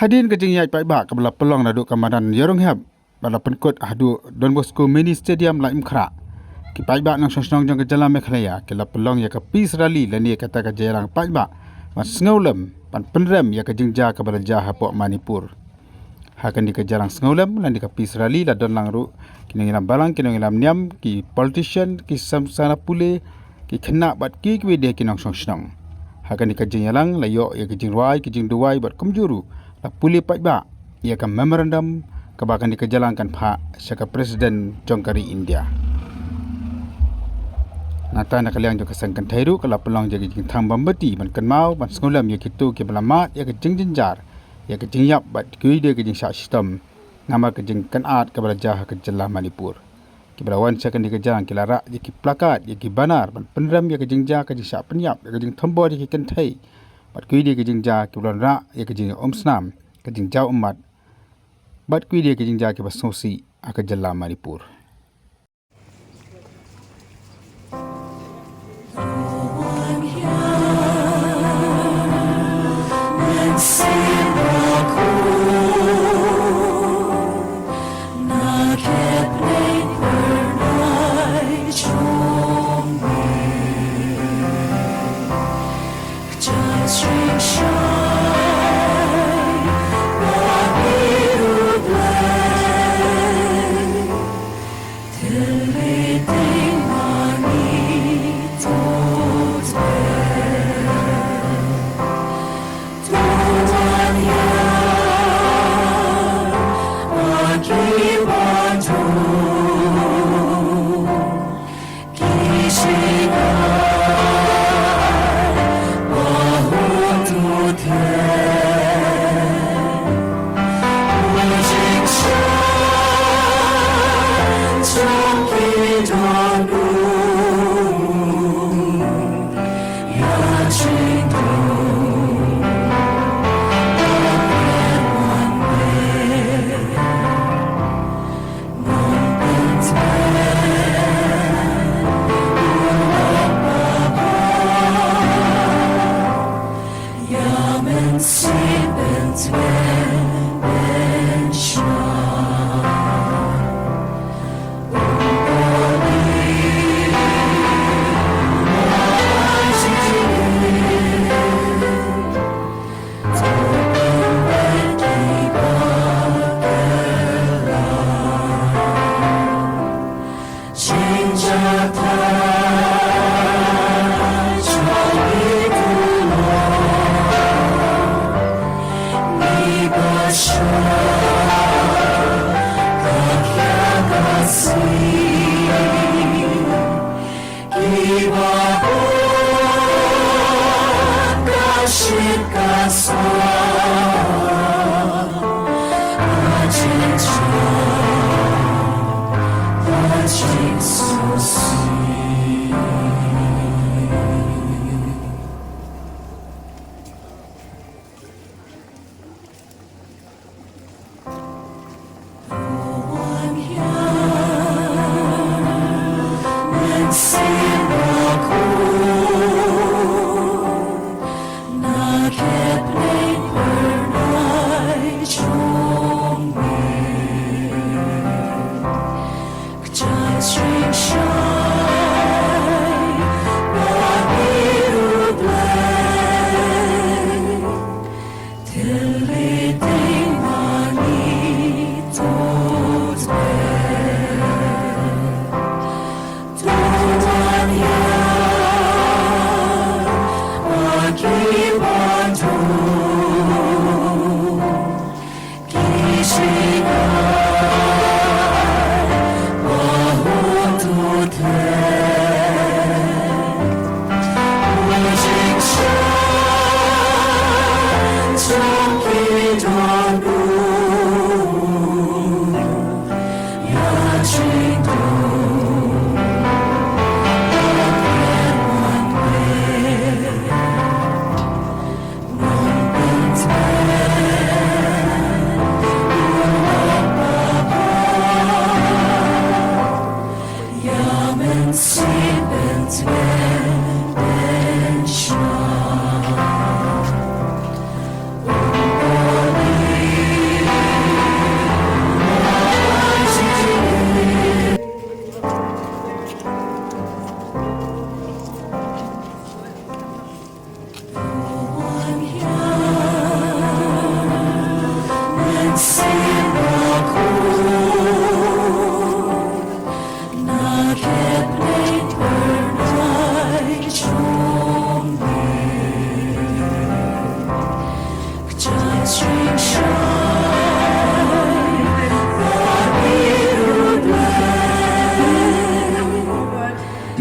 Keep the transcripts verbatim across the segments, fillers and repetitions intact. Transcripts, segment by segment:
Hadien ka jingïaid paidbah kaba la pynlong naduh ka madan Ïarunghep bad la pynkut haduh Don Bosco Mini Stadium Laitumkhrah, ki paidbah nongshong shnong jong ka jylla Meghalaya ki la pynlong ïa ka peace rally lane kata ka jingïalang paidbah ban sngewlem ban pynrem ïa ka jingjia kaba la jia hapoh Manipur. Ha kane ka jingïalang sngewlem lane ka peace rally la don lang ruh ki nongïalam balang, ki nongïalam niam, ki politician, ki samla pule, ki khynnah bad kiwei kiwei de ki nongshong shnong. Ha kane ka jingïalang la ïoh ïa ka jingrwai, ka jingduwai bad kumjuh ruh la pule paidbah ïa ka memorandum kaba kane ka jingïalang kan phah sha ka President jong ka ri India. Nangta na ka liang jong ka seng kynthei ruh ka la pynlong ïa ka jingthang mombati ban kynmaw ban sngewlem ïa kito kiba la mad ïa ka jingjynjar, ïa ka jingïap bad kiwei de ka jingshah shitom namar ka jingkynad kaba la jia ha ka jylla Manipur. Kiba la wan sha kane ka jingïalang ki la rah ïa ki placard, ïa ki banner ban pynrem ïa ka jingjia, ka jingshah pynïap, ïa ka jingthombor ïa ki kynthei bad kiwei de ka jingjia, kiba la rah ïa ka jingumsnam, ka jingjaw ummat bad kiwei de ka jingjia kiba sngewsih ha ka jylla Manipur.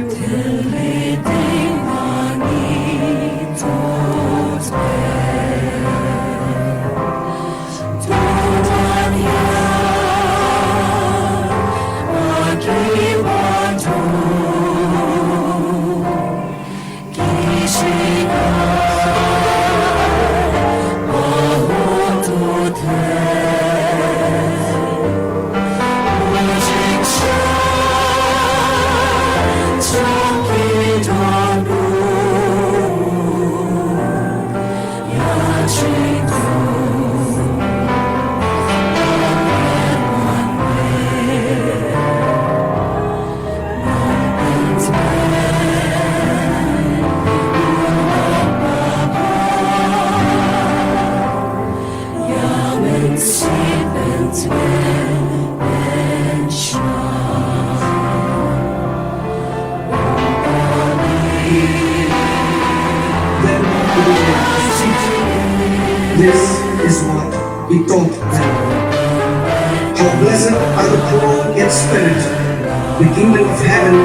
Then this is what he taught them. How blessed are the poor in spirit, the kingdom of heaven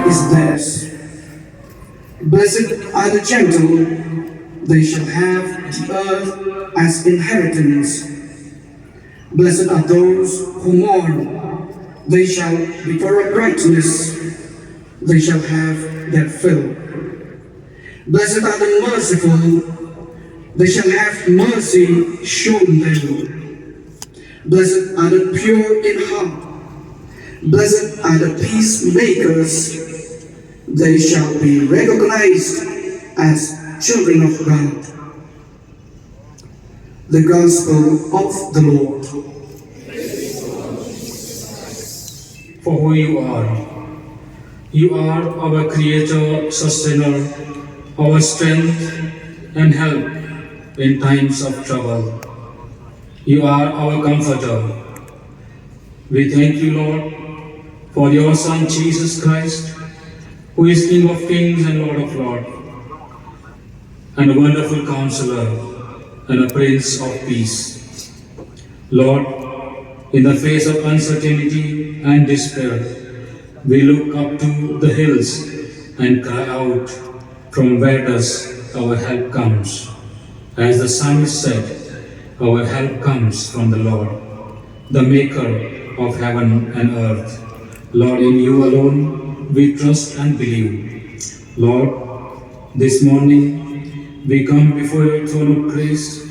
is theirs. Blessed are the gentle, they shall have the earth as inheritance. Blessed are those who mourn, they shall be for uprightness, they shall have their fill. Blessed are the merciful, they shall have mercy shown them. Blessed are the pure in heart, blessed are the peacemakers, they shall be recognized as children of God. The Gospel of the Lord. For who you are. You are our creator, sustainer, our strength and help in times of trouble. You are our comforter. We thank you, Lord, for your Son, Jesus Christ, who is King of kings and Lord of lords, and a wonderful counselor, and a prince of peace. Lord, in the face of uncertainty and despair, we look up to the hills and cry out, from where does our help comes? As the psalmist said, our help comes from the Lord, the maker of heaven and earth. Lord, in you alone we trust and believe. Lord, this morning we come before your throne of grace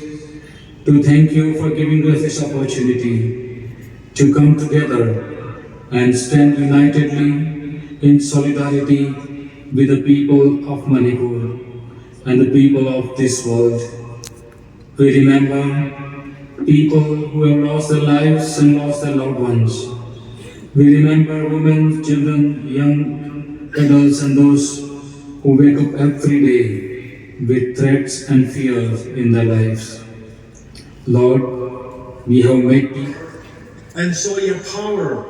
to thank you for giving us this opportunity to come together and stand unitedly in solidarity with the people of Manipur and the people of this world. We remember people who have lost their lives and lost their loved ones. We remember women, children, young adults, and those who wake up every day with threats and fears in their lives. Lord, we have made peace. And show your power.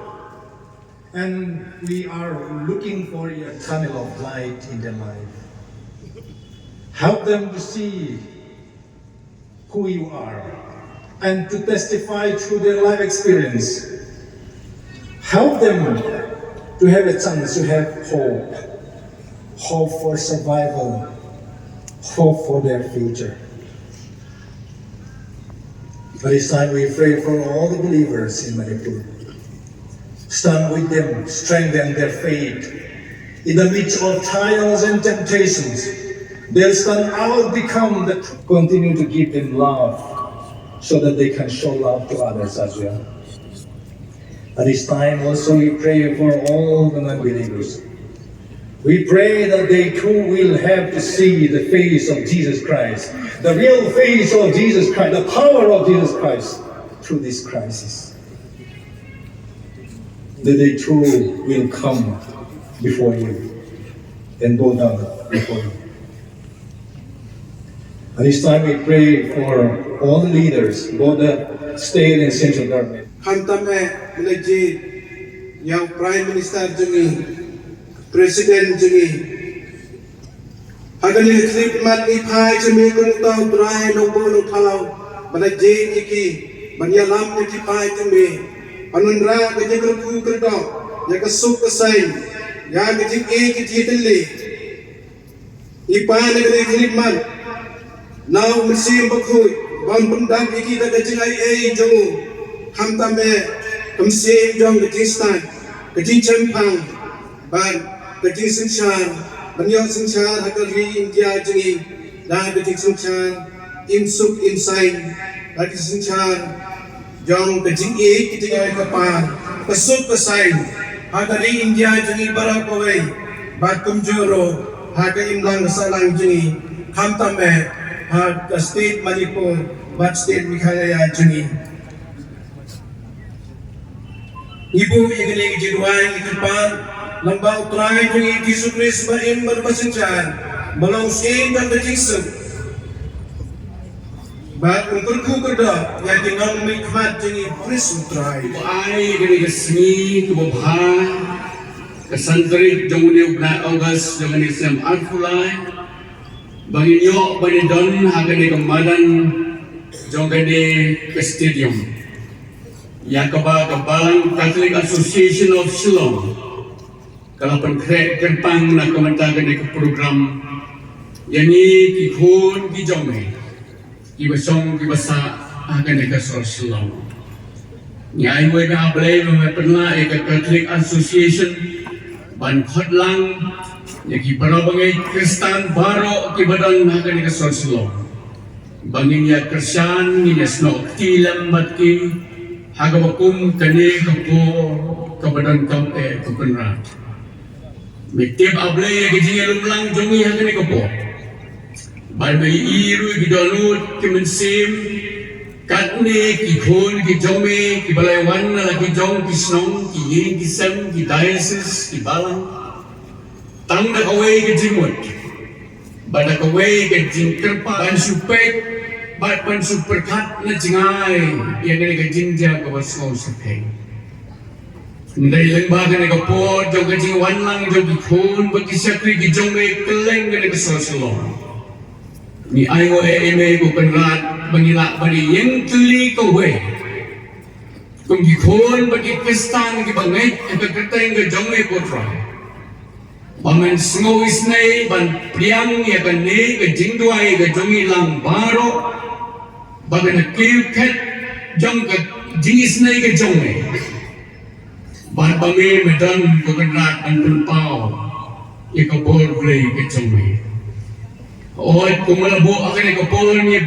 And we are looking for your tunnel of light in their life. Help them to see who you are and to testify through their life experience. Help them to have a chance to have hope, hope for survival, hope for their future. But this time we pray for all the believers in Manipur. Stand with them, strengthen their faith. In the midst of trials and temptations, they'll stand out, become the, continue to give them love so that they can show love to others as well. At this time also we pray for all the non-believers. We pray that they too will have to see the face of Jesus Christ, the real face of Jesus Christ, the power of Jesus Christ through this crisis. That they too will come before you and bow down before you. At this time we pray for all the leaders, both the state and central government. Khamtam eh, ba la jied ïa u Prime Minister jong ngi, President jong ngi. Ha kane ka khyllipmat ngi phai sha me ko Myntoi U Trai Nongbuh Nongthaw, ba la jied ïa ki, ban ïalam ïa ki paid jong me, ban wanrah ka jingkyrkhu kyrdoh ïa ka suk ka saiñ, Ïa ka jingïeit ka jingtylli. Ngi pan ïa kane ka khlieh mat na u Mynsiem Bakhuid ban pyndap ïa ki da ka jingaiei jong u. Khamtam eh ka mynsiem jong ka jingstad, ka jingshemphang bad ka jingsynshar, ban ïoh synshar ha ka ri India jong ngi da ka jingsynshar im suk im saiñ, da ka jingsynshar jong ka jingïeit ka jingïeit ka par, ka suk ka saiñ ha ka ri India jong ngi baroh kawei, bad kumjuh ruh ha ka imlang ka sahlang jong ngi, khamtam eh ha ka state Manipur bad state Meghalaya jong ngi. Ngi buh ïa kane ka jingduwai, ngi kyrpad lyngba U Trai jong ngi Jisu Khrist ba im bad ba synshar, ba long syiem jong ka jingsuk. Bad un kyrkhu kyrdoh ïa ki nongmihkhmat jong ngi, Khrist U Trai. Ai kane ka sngi kaba bha, ka san tarik jong une u bnai August jong kane ka snem arphew lai, ba ngin ïoh ban ïadon ha kane ka madan jong kane ka stadium, ïa kaba ka Balang Catholic Association of Shillong ka la pynkhreh kyrpang na ka bynta kane ka program ïa ngi ki khun ki jong me kiba shong kiba sah ha kane ka sor Shillong. Ngi ai nguh ïa U Blei ba me pynlah ïa ka Catholic Association ban khot lang ïa ki para bangeit Khristan baroh kiba don ha kane ka sor Shillong, ba ngin ïa kyrshan, ngin ïa snoh kti lem bad ki ha kaba kum kane ka por kaba donkam eh, ko Kynrad. Me tip, A Blei, ïa ka jingïalumlang jong ngi ha kane ka por, bad me ïohi ruh ïa ki dohnud ki mynsiem, katne ki khun ki jong me kiba la wan na la ki jong ki shnong, ki ïing ki sem, ki diocese, ki balang, tang da kawei ka jingmut bad da kawei ka jingkyrpad ban shu peit bad ban shu pyrkhat na jngai ïa kane ka jingjia kaba sngewsakhi. Hynrei lyngba kane ka por jong ka jingwan lang jong ki khun bad ki shakri ki jong me kylleng kane ka sor Shillong, ngi ai nguh ïa me, ko Kynrad, ba ngi lah ban ïeng tylli kawei kum ki khun bad ki Khristan kiba ngeit ha ka kyrteng ka jong me, ko Trai, ba men sngew isynei ban pdiang ïa kane ka jingduwai ka jong ngi lang baroh, ba kan da kiew khet jong ka jingisynei ka jong me, bad ba me, me don, ko Kynrad, ban pynpaw ïa ka bor Blei ka jong me. Hooid, kumba la buh ha kane ka por, ngi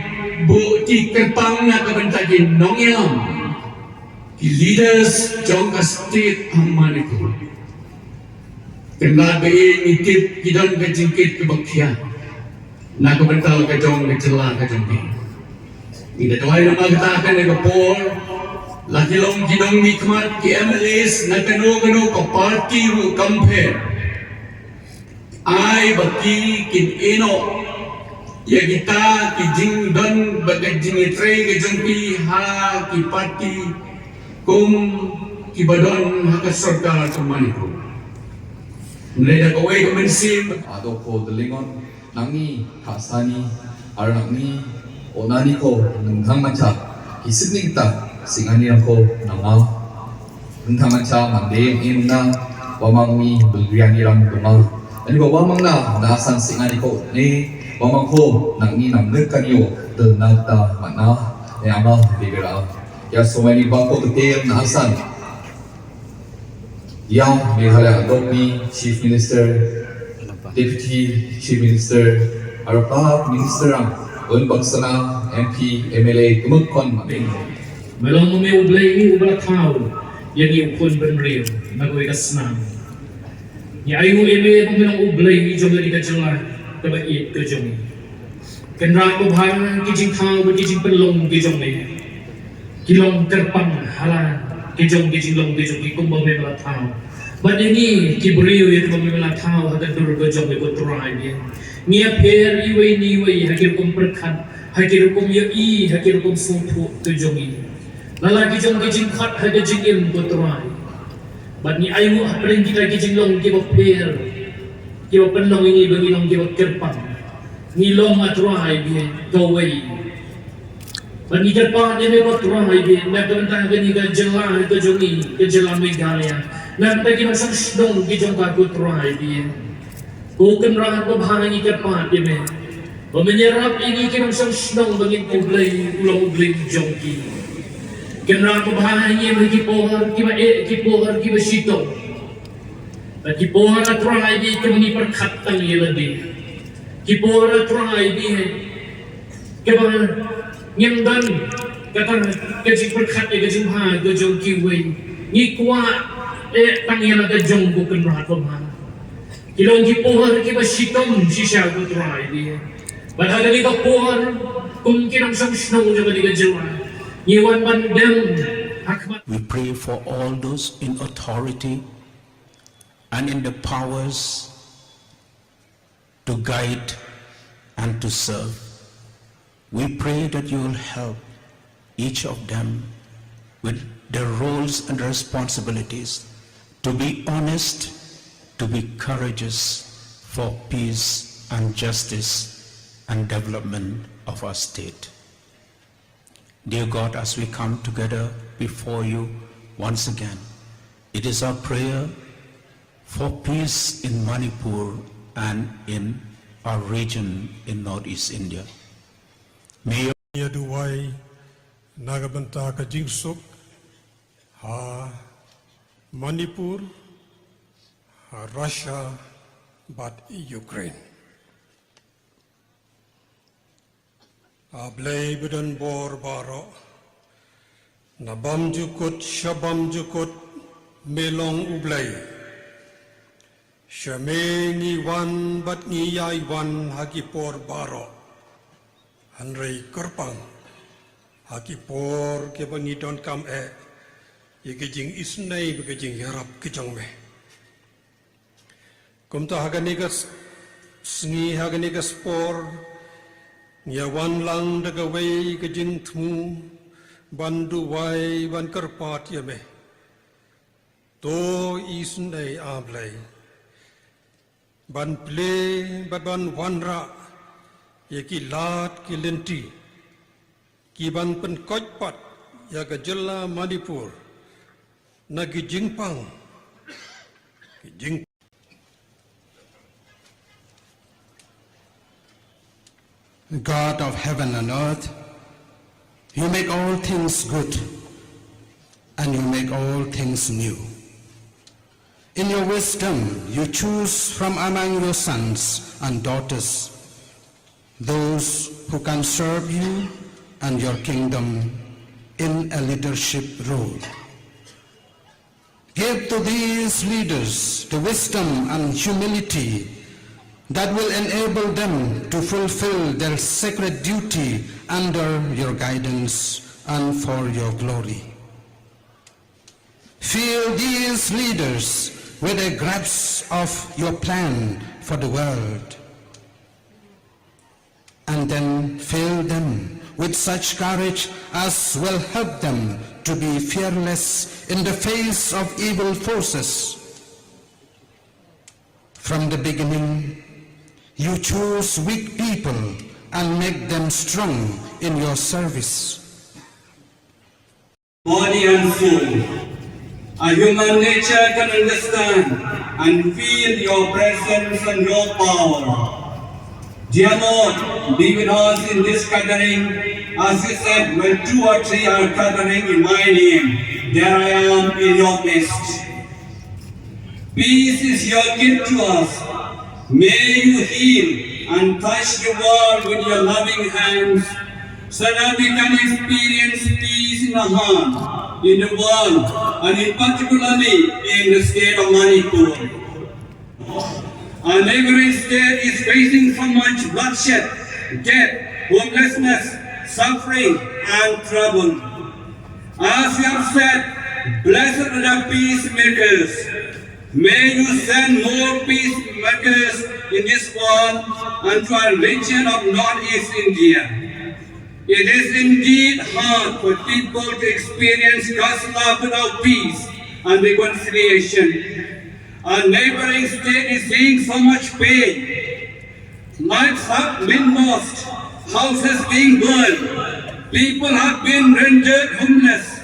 buh ki kyrpang na ka bynta ki nongïalam, ki leaders jong ka state ha Manipur. Kynrad, ba ïa ngi tip ki don ka jingkit kaba khia na ka bynta la ka jong ka jylla ka jong ngi. Ngi da duwai namar kata ha kane ka por, la ki long ki nongmihkhmat, ki M L As na kano kano ka party ruh kam pher, ai ba ki kin ïehnoh ïa kita ki jingdon bad ka jingïatrei ka jong ki ha ki party kum kiba don ha ka sorkar ka Manipur. Hynrei da kawei ka mynsiem, ado ko dlingon, nangi, khasani, ar nangi, onani ko, nangthang macha ki sitni kita singani rang ko nanga. Nangthang macha mande yang ina, wamang ni belriani rang kema. Ani ba wamang na, na san singani ko ne, wamang ko, nangi nam nek kanio, del nata mana, ne ama, bibira. Ya somani bangko ketem na san. Ïa Meghalaya, Deputy Chief Minister, Deputy Chief Minister, arphew Minister, un bangsana, M P, M L A, kumuk kon ma. Me long me U Blei uba la thaw ïa ngi u khun bynriew na kawei ka snam. Ngi ai nguh ïa me ba me long U Blei jong ngi ka jylla kaba ïeit ka jong ngi. Kynrad ko bha, ki jingthaw bad ki jingpynlong ki jong me ki long kyrpang ha la ki jong ki jinglong ki jong ki kumba me la thaw. Bad ïa ngi ki briew ïa kiba me la thaw ha ka dur ka jong me, ko Trai, ngi ïapher iwei na iwei ha ki rukom pyrkhat, ha ki rukom ïohi, ha ki rukom sngewthuh ka jong ngi. La la ki jong ki jingkhot ha ka jingim, ko Trai. Bad ngi ai nguh hapdeng kita ki jinglong kiba pher, kiba pynlong ïa ngi ba ngi long kiba kyrpang. Ngi long, A Trai, bad kawei. Bad ngi kyrpad ïa me, ko Trai, bad na ka bynta kane ka jylla ka jong ngi, ka jylla Meghalaya. Nangta ki nongshong shnong ki jong ka, ko Trai Blei. Ko Kynrad babha, ngi kyrpad ïa me ba men ïarap ïa ngi ki nongshong shnong ba ngin khublei u long u Blei jong ki. Kynrad babha, ngi ïa me ki por kiba eh, ki por kiba shitom. Bad ki por, a Trai Blei, kiba ngi pyrkhat tang ïa lade. Ki por, a Trai Blei, kiba ngim don kata ka jingpyrkhat ïa ka jingbha ka jong kiwei. Ngi kwah eh tang ïa la ka jong ko Kynrad babha. Ki long ki por kiba shitom shisha, ko Trai Blei. Bad ha kane ka por, kum ki nongshong shnong jong kane ka jylla, ngi wan ban dem ha khmat. We pray for all those in authority and in the powers to guide and to serve. We pray that you will help each of them with their roles and responsibilities to be honest, to be courageous for peace and justice and development of our state. Dear God, as we come together before you once again, it is our prayer for peace in Manipur and in our region in Northeast India. May your Ïa duwai na ka bynta ka jingsuk ha Manipur, ha Russia bad Ukraine. A Blei ba don bor baroh, na bymjukut sha bymjukut me long U Blei. Sha me ngi wan bad ngi ïai wan ha ki por baroh. Hynrei kyrpang ha ki por kiba ngi donkam eh ïa ka jingisynei bad ka jingïarap ka jong me. Kumta ha kane ka s-, sngi, ha kane ka por, ngi ïa wan lang da kawei ka jingthmu ban duwai, ban kyrpad ïa me. To isynei, A Blei, ban plie bad ban wanrah ïa ki lad ki lynti ki ban pynkoit pat ïa ka jylla Manipur na ki jingpang, ki jing- God of heaven and earth, you make all things good, and you make all things new. In your wisdom, you choose from among your sons and daughters those who can serve you and your kingdom in a leadership role. Give to these leaders the wisdom and humility that will enable them to fulfill their sacred duty under your guidance and for your glory. Fill these leaders with a grasp of your plan for the world, and then fill them with such courage as will help them to be fearless in the face of evil forces. From the beginning, you choose weak people and make them strong in your service. Body and soul. A human nature can understand and feel your presence and your power. Dear Lord, be with us in this gathering, as you said, "When two or three are gathering in my name, there I am in your midst." Peace is your gift to us. May you heal and touch the world with your loving hands, so that we can experience peace in our heart, in the world, and in particularly in the state of Manipur. Our neighboring state is facing so much bloodshed, death, homelessness, suffering, and trouble. As you have said, "Blessed are the peacemakers." May you send more peacemakers in this world and to our region of Northeast India. It is indeed hard for people to experience God's love without peace and reconciliation. Our neighboring state is seeing so much pain. Lives have been lost, houses being burned, people have been rendered homeless.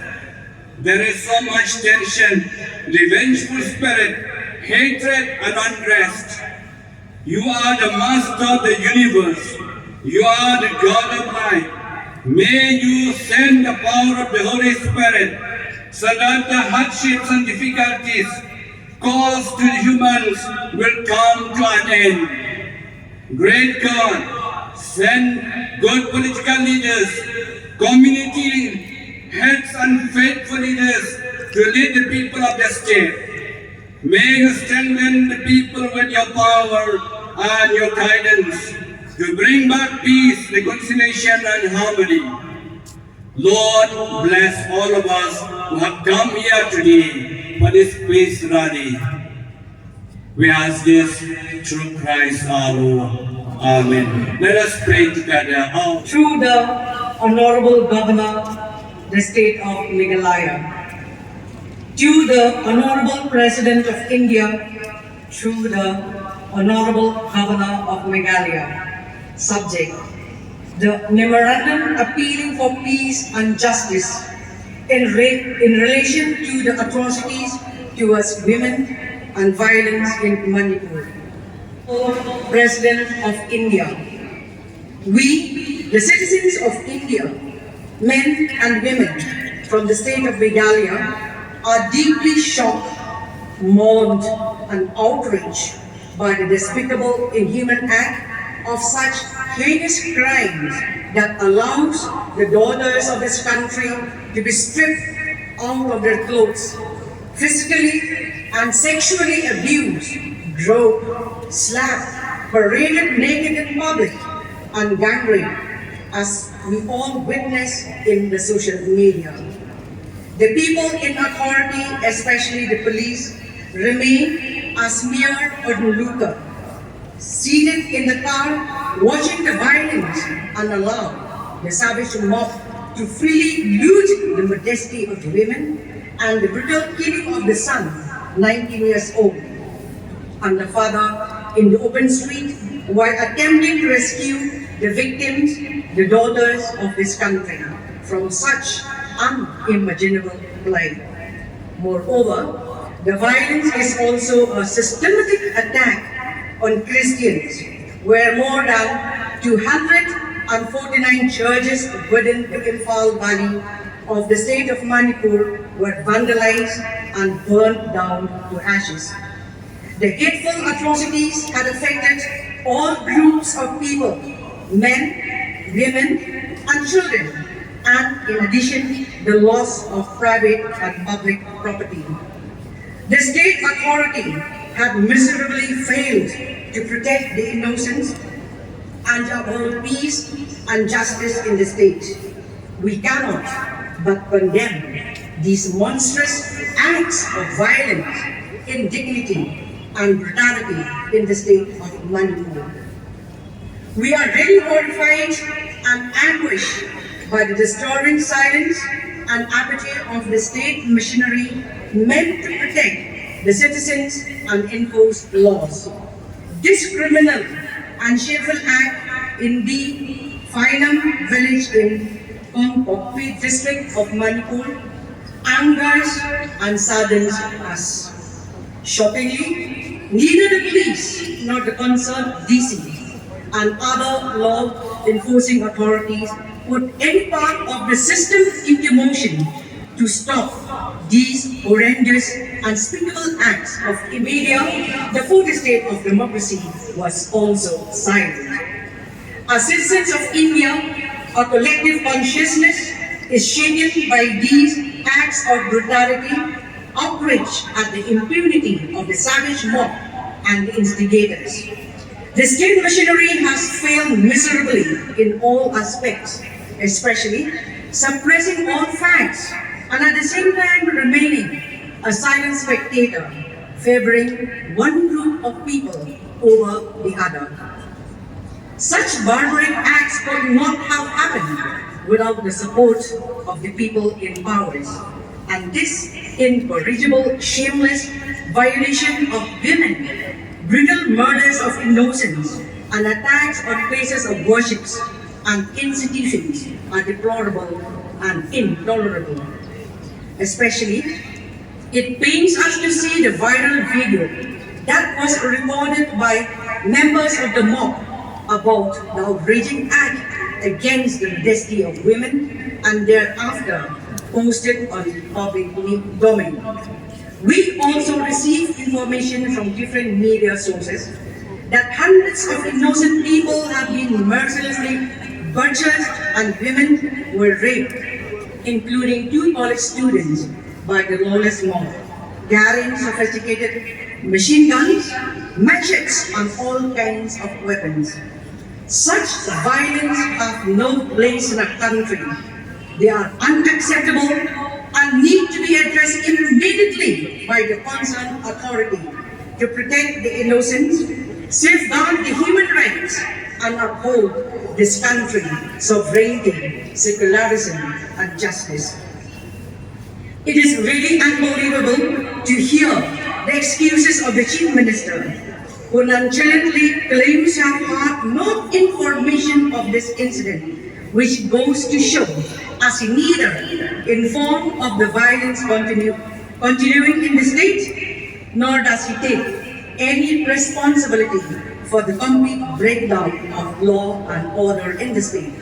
There is so much tension, revengeful spirit, hatred, and unrest. You are the master of the universe. You are the God of light. May you send the power of the Holy Spirit so that the hardships and difficulties caused to the humans will come to an end. Great God, send good political leaders, community heads, and faithful leaders to lead the people of the state. May you strengthen the people with your power and your guidance to bring back peace, reconciliation, and harmony. Lord, bless all of us who have come here today for this peace rally. We ask this through Christ our Lord. Amen. Let us pray together. Through the Honorable Governor, the State of Meghalaya, to the Honorable President of India, through the Honorable Governor of Meghalaya. Subject: the memorandum appealing for peace and justice in, re- in relation to the atrocities towards women and violence in Manipur. President of India, we, the citizens of India, men and women from the state of Meghalaya, are deeply shocked, mourned, and outraged by the despicable, inhuman act of such heinous crimes that allows the daughters of this country to be stripped out of their clothes, physically and sexually abused, groped, slapped, paraded naked in public, and gang raped, as we all witness in the social media. The people in authority, especially the police, remain as mere onlooker, seated in the car, watching the violence and allow the savage mob to freely loot the modesty of the women and the brutal killing of the son, nineteen years old, and the father in the open street while attempting to rescue the victims, the daughters of this country, from such unimaginable plight. Moreover, the violence is also a systematic attack on Christians, where more than two hundred forty-nine churches within the Imphal Valley of the state of Manipur were vandalized and burned down to ashes. The hateful atrocities had affected all groups of people, men, women, and children, and in addition, the loss of private and public property. The state authority had miserably failed to protect the innocents and uphold peace and justice in the state. We cannot but condemn these monstrous acts of violence, indignity, and brutality in the state of Manipur. We are really horrified and anguished by the disturbing silence and apathy of the state machinery meant to protect the citizens and enforce laws. This criminal and shameful act in the Phainam village in Kongpokpi district of Manipur angers and saddens us. Shockingly, neither the police nor the concerned D C and other law enforcing authorities put any part of the system into motion to stop these horrendous, unspeakable acts of media. The fourth state of democracy was also silent. As citizens of India, our collective consciousness is shaken by these acts of brutality, outrage at the impunity of the savage mob and the instigators. The state machinery has failed miserably in all aspects, especially suppressing all facts and at the same time remaining a silent spectator, favoring one group of people over the other. Such barbaric acts could not have happened without the support of the people in powers. And this incorrigible, shameless violation of women, brutal murders of innocents, and attacks on places of worships and institutions are deplorable and intolerable. Especially, it pains us to see the viral video that was recorded by members of the mob about the outraging act against the modesty of women and thereafter posted on public domain. We also received information from different media sources that hundreds of innocent people have been mercilessly butchered and women were raped, including two college students, by the lawless mob, carrying sophisticated machine guns, machetes, and all kinds of weapons. Such violence have no place in our country. They are unacceptable and need to be addressed immediately by the concerned authority to protect the innocents, safeguard the human rights, and uphold this country sovereignty, secularism, and justice. It is really unbelievable to hear the excuses of the Chief Minister, who nonchalantly claims to have had no information of this incident, which goes to show, as he neither informed of the violence continue, continuing in the state, nor does he take any responsibility for the complete breakdown of law and order in the state.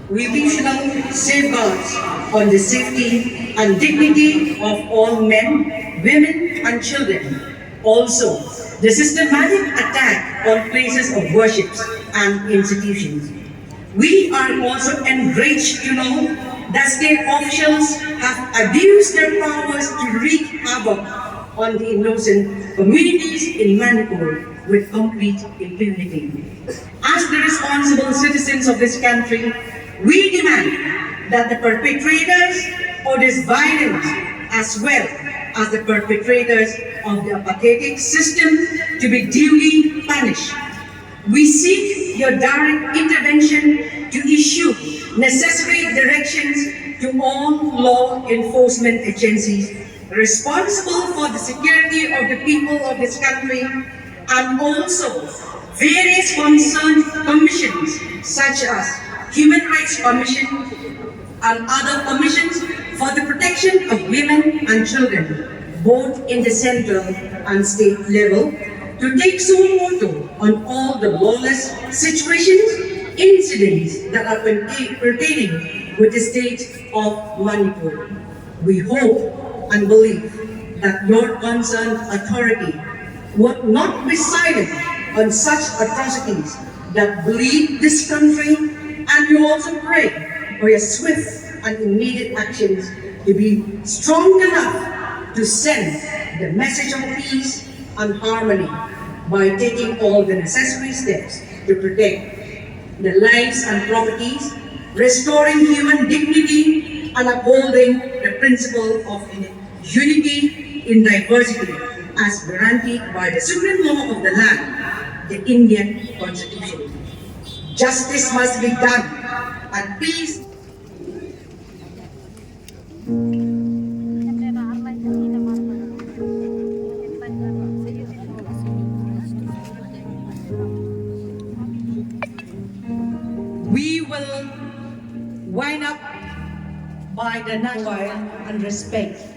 We institutional safeguards on the safety and dignity of all men, women, and children. Also, the systematic attack on places of worship and institutions. We are also enraged to know that state officials have abused their powers to wreak havoc on the innocent communities in Manipur with complete impunity. As the responsible citizens of this country, we demand that the perpetrators of this violence, as well as the perpetrators of the apathetic system, to be duly punished. We seek your direct intervention to issue necessary directions to all law enforcement agencies responsible for the security of the people of this country and also various concerned commissions such as Human Rights Commission and other commissions for the protection of women and children, both in the central and state level, to take suo motu on all the lawless situations, incidents that are perta- pertaining with the state of Manipur. We hope and believe that your concerned authority would not be silent on such atrocities that bleed this country, and we also pray for your swift and immediate actions to be strong enough to send the message of peace and harmony by taking all the necessary steps to protect the lives and properties, restoring human dignity, and upholding the principle of unity in diversity as guaranteed by the Supreme Law of the land, the Indian Constitution. Justice must be done and peace. We will wind up by the national and respect.